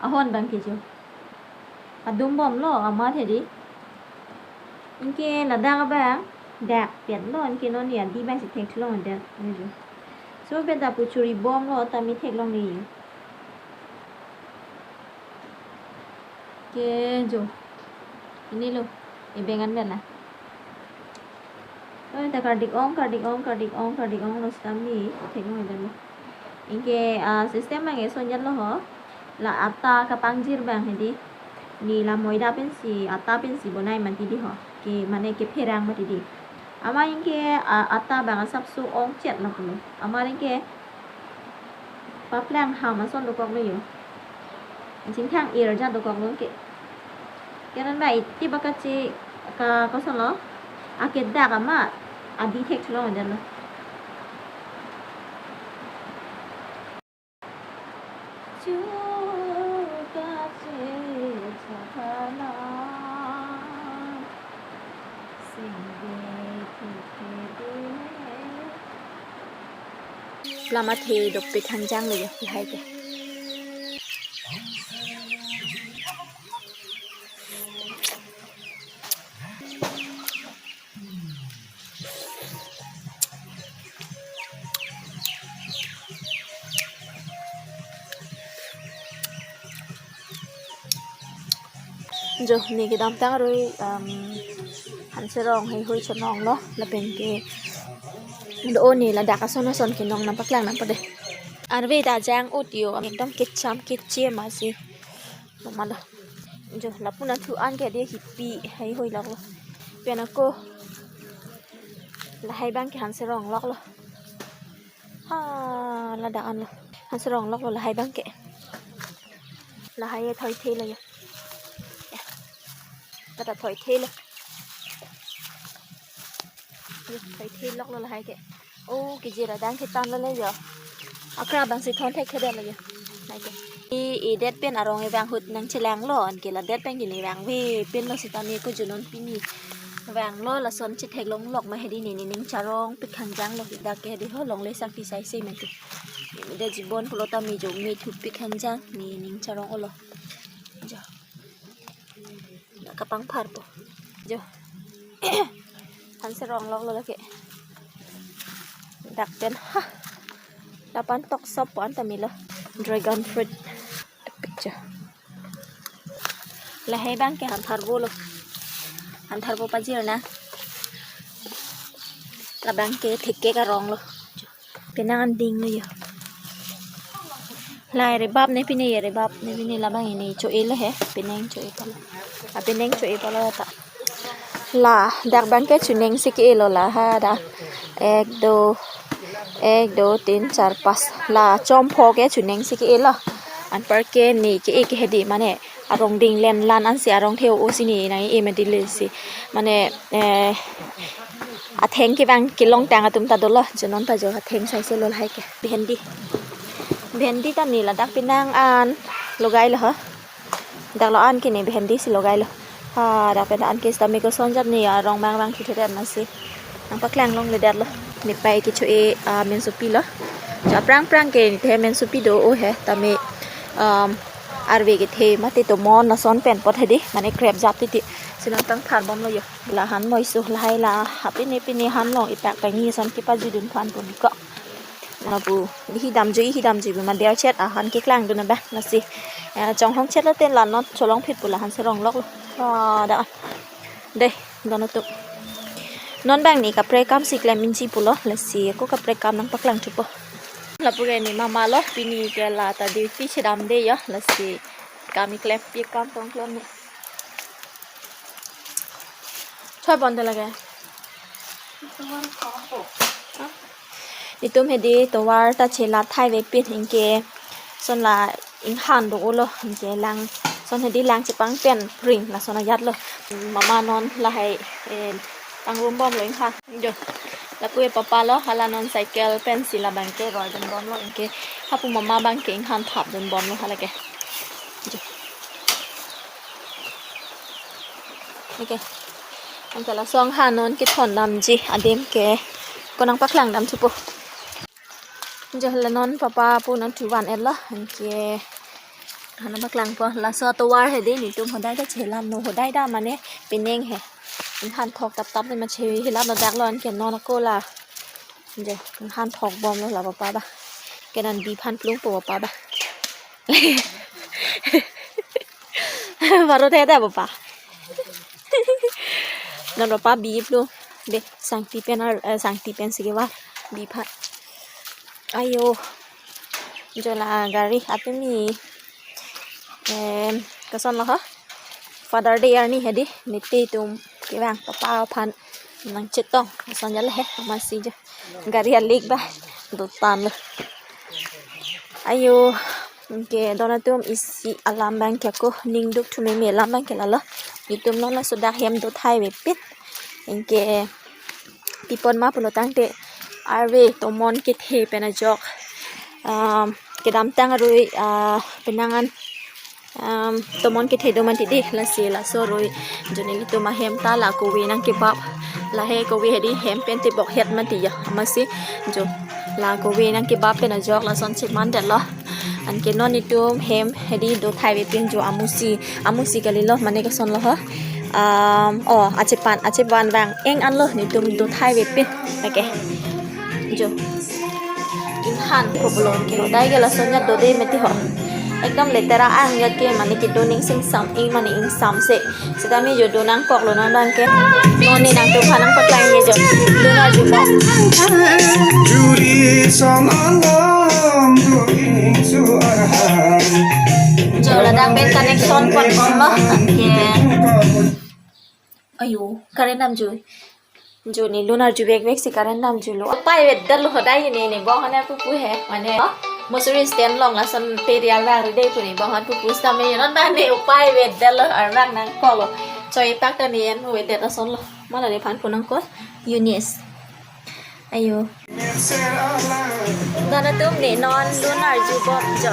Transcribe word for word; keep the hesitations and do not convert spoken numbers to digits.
Ahon abang ke jo. Adum bomlo amat hedi. Anke ladak abang dak piat lo, anke non ya di abang si thek thulong den jo. So beda pu churi bomlo tame theklongle jo. Ke jo. Ini lo. Ebengan bela. Oh, ta kardik ong, kardik ong, kardik ong, kardik ong lo sitame theklongle den lo. Anke, ah, system abang eson jat lo ho. La atta kapangjir abang hedi. Ne la moida pensi, atta pensi bonai mati di ho. Ke mane kepherang mati di. Amat anke, ah, atta abang asapso ong chet lo pulo. Amat anke paplang ham ason dokoklo jo. Chingthang-ir jat dokoklo ke. Ke non ba iti baka che ka kosonlo. Ake dak amat adi thek thulong den lo. Chuka che chakana singge thekthedine. Plama the dopik hangjang lo ya, lahai ke. Jo, ne kedamtang arui, um, Hanserong heihui chonong lo, lapen ke do-o ne ladak ason ason kenong nangpaklang nangpo de. Arve ta jang ut jo, ekdom kecham kechem asi. Mama lo. Jo, lapu nangthu an ke de hipi heihui lok lo. Pen ako lahai abang ke Hanserong lok lo. Ha, ladak an lo. Hanserong lok lo lahai abang ke. Lahai e thoithe lo ya. Ya. Kata thoithe lo. Ya, thoithe lok lo lahai ke. Oh, kejir adang ketan lo le ya. Akra abang si thon thekthedet lo ya. Lahai ke. I, idet pen arong evang ahut nangchelang lo, anke ladet pen ke ne vangve pen lo sitame ko junon pini vanglo, lason chetheklong lok ma hedi, ne nening charongpik hangjang lo, dak ke hedi ho longle sangti saise mati. Ne mede jibon pulo tame jo me thupik hangjang, ne nening charong-o lo. Jo. Kapangpharpo. Jo. Hanserong lok lo lake. Dak pen ha. Lapu an toksop po an tame lo. Dragon fruit. Picture. Lahai abang ke hantharvo lo. Hantharvo pajir na. Labang ke theke karong lo. Penang an ding lo ya. La rebap ne pine ya, rebap ne pine labang ini cho-e lo he. Penang cho-e palo. A penang cho-e palo ta. Ladak abang ke chuning si ke-e lo la ha da. Ek, do, ek, do, tin, char, pas. La chompho ke chuning si ke-e lo. Anpar ke ne ke-e ke hedi mane arong ding len lan ansi arong theo-o si ne nang-e mati le si. Mane, eh, atheng kevang kelongtang atum ta dolo. Junon ta jo atheng saise lo lahai ke. Bhendi. Bhendi ta ne ladak penang an logai lo ha. Dak lo an ke ne bhendi si logai lo. Ha, dak pen an ke sitame koson jat ne arong bang bang thitheret masi. Nangpaklang longledet lo. Ne pai kecho-e, ah, mensopi lo. Jo aphrang aphrang ke ne the mensopi do-o he. Tame, um, arve kethe mate tomon lason pen apot hedi. Mane krep jat titi. Si nangpangphar bom lo jo. La han moiso lahai la. Ha pine pine han long ipak pangni son kepajudun phan pun ko. Lapu, ihi damjui, ihi damjui, ma der chet ahan keklangdun abang, lasi. Eh, chonghong chet lo ten la non cholongphit pu la Hanserong lok lo. Ah, da. Dei, don atum. Non abang ne kaprek akam si klem inji pulo, lasi ako kaprek akam nangpaklang thupo. Lapu ke ne mama lo, pini ke la ta duty chedamde jo, lasi. Kam keklem, pi kam tong klem ne. Choi bon de lake. Netum hedi tovar ta chela thai vepin, anke son la inghan do-o lo, anke lang son hedi lang chepang pen pring lason ajat lo. Mama non lahai, eh, tangrum bom lo inghan. Jo. Lapu e papa lo, hala non cycle pen si labang ke roidun bom lo, anke hapu mama abang ke inghan thapdun bom lo hala ke. Jo. Okay. Anke lason ha non kethon damji adim ke ako nangpaklang dam thupo. Jo, la non papa pu nangthu van-et lo, anke Hana paklangpo, laso atovar hedi netum hodai ta chelam no, hodai ta mane penang he. Inghan thok tap tap le ma chelam no dak lo, anke non ako la. Je, inghan thok bom lo la papa ba. Ke non bi aphan plungpo papa ba. Baru tete papa. Non papa bi plung. De, sangti pen ar, eh, sangti pen sige ba. Bi aphan. Ayo. Jo la gari atumi. Em, koson lo ho? Father Day arni hedi, niti tum kevang papa aphan nangchetong. Koson jale he, amatsi jo. Gari alik ba, dotan lo. Ayo, anke don atum isi alam abang ke ako, ning duk thu meme alam abang ke lalo. Netum non laso dak hem dothai vepin. Anke pi apot ma pulo tangte arve tomon kethe pen ajok. Um, kedamtang arui, ah, penang an, um, tomon kethe do mati di, lasi laso arui jo nelitum ahem ta la kove nangkebap. Lahei kove hedi hem pen tebok het mati ya. Amatsi jo la kove nangkebap pen ajok lason cheman det lo. Anke non netum hem hedi dothai vepin jo amusi. Amusi kali lo, mane koson lo ho? Um, oh, achepan, achepan vang eng an lo netum dothai vepin. Okay. Jo. Inghan problem ke hodai ke lason ya dode mati ho. Ekdom letera ang ya ke, mane kedo ning singsam ing, mane ingsamse. Sitame jo do nangkok lo non abang ke. Non ne nangtum aphan nangpaklang ne jo. Lun arjubom. Juri son along doing su arhan. Jo ladak pen connection pon pon lo. Anke. Ayo, current damjui. Jo ne lun arju bek bek si current damjui lo. Upai avedetlo hodai ne, ne bong hane pupu he. Mane, oh, Mussoorie stand along lason peri arvang ride pu ne bong han pupu sitame non abang ne upai avedetlo, arvang nangkok lo. Choi pak ta ne en avedetlo ason lo. Mala nephan pu nangkok. Eunice. Ayo. Don atum ne non lun arjubom jo.